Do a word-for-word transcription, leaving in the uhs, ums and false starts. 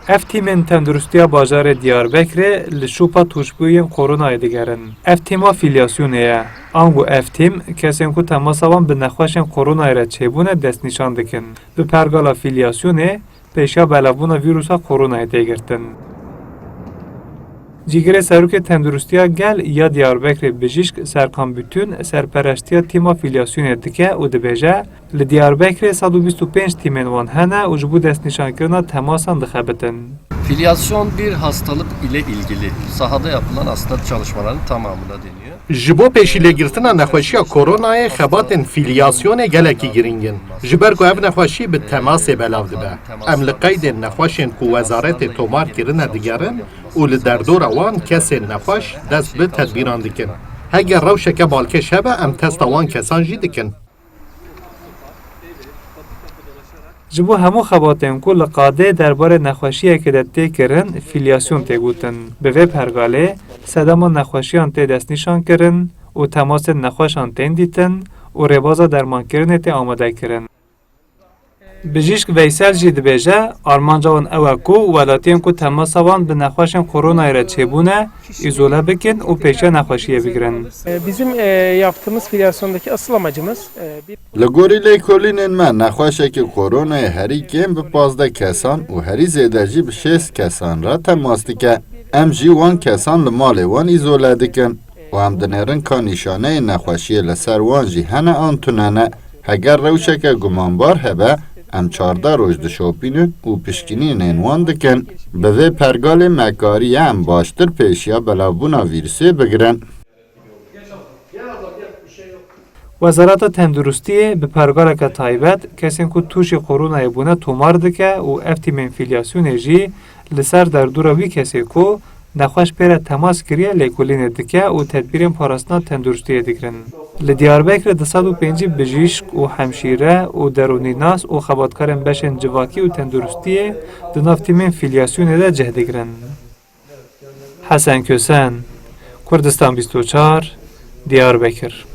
Ev tîmên tenduristiya bajarê Diyarbekirê li şopa tûşbûyên koronayê digerin. Ev tîma fîlyasyonê ye. Ango ev tîm kesên ku temasa wan bi nexweşên koronayê re çêbûne destnîşan dikin. Bi pergala fîlyasyonê pêşiya belavbûna vîrusa koronayê tê girtin. Cîgirê Serokê Tenduristiya Gel ya Diyarbekirê Bijîşk Serkan Bütün serpereştiya tîma fîlyasyonê dike û dibêje, li Diyarbekirê sed û bîst û pênc tîmên wan hene û ji bo destnîşankirina temasan dixebitin. Filyasyon bir hastalık ile ilgili sahada yapılan hastalık çalışmalarının tamamına deniyor. Ji bo pêşîlêgirtina nexweşiya koronayê xebatên fîlyasyonê gelekî girîng in. Ji ber ku ev nexweşî bi temasê belav dibe. Em li qeydên nexweşên ku wezaretê tomar kirine digerin û li derdora wan kesên nexweş dest bi tedbîran dikin. Heger rewşeke balkêş hebe em testa wan kesan jî dikin. Ji bo hemû xebatên ku li qadê derbarê nexweşiyekê de tê kirin, fîlyasyon tê gotin. Bi vê pergalê sedema nexweşiyan tê destnîşankirin û temasên nexweşan tên dîtin û rêbaza dermankirinê tê amadekirin. Bijîşk Veysel jî dibêje, armanca wan ew e ku welatiyên ku temasa wan bi nexweşên koronayê re çêbûne, îzole bikin û pêşiya nexweşiyê bigirin. Bizim e, yaptığımız filyasyondaki asıl amacımız e, bir Li gorî lêkolînên me, nexweşekî koronayê herî kêm bi pazdeh kesan û herî zêde jî bi şêst kesan re temas dike. Em jî wan kesan li malê wan îzole dikin û em dinêrin ka nîşaneyên nexweşiyê li ser wan jî hene an tune ne. Heger rewşeke gumanbar hebe, em çardeh roj dişopînin û piştgirînên wan dikin. Bi vê pergalê me kariye em baştir pêşiya belavbûna vîrusê bigirin. Wezareta Tenduristiyê bi pergaleke taybet kesên ku tûşî koronayê bûne tomar dike û ev tîmên fîlyasyonê jî li ser derdora wî kesê ku nexweş pê re temas kiriye lêkolînê dike û tedbîrên parastina tenduristiyê digirin. Li Diyarbekirê du sed û pêncî bijîşk û hemşîre û derûnînas û xebatkarên beşên civakî û tenduristiyê di nav tîmên fîlyasyonê de cih digirin. Hesen Kösen, Kurdistan bîst û çar, Diyarbekir.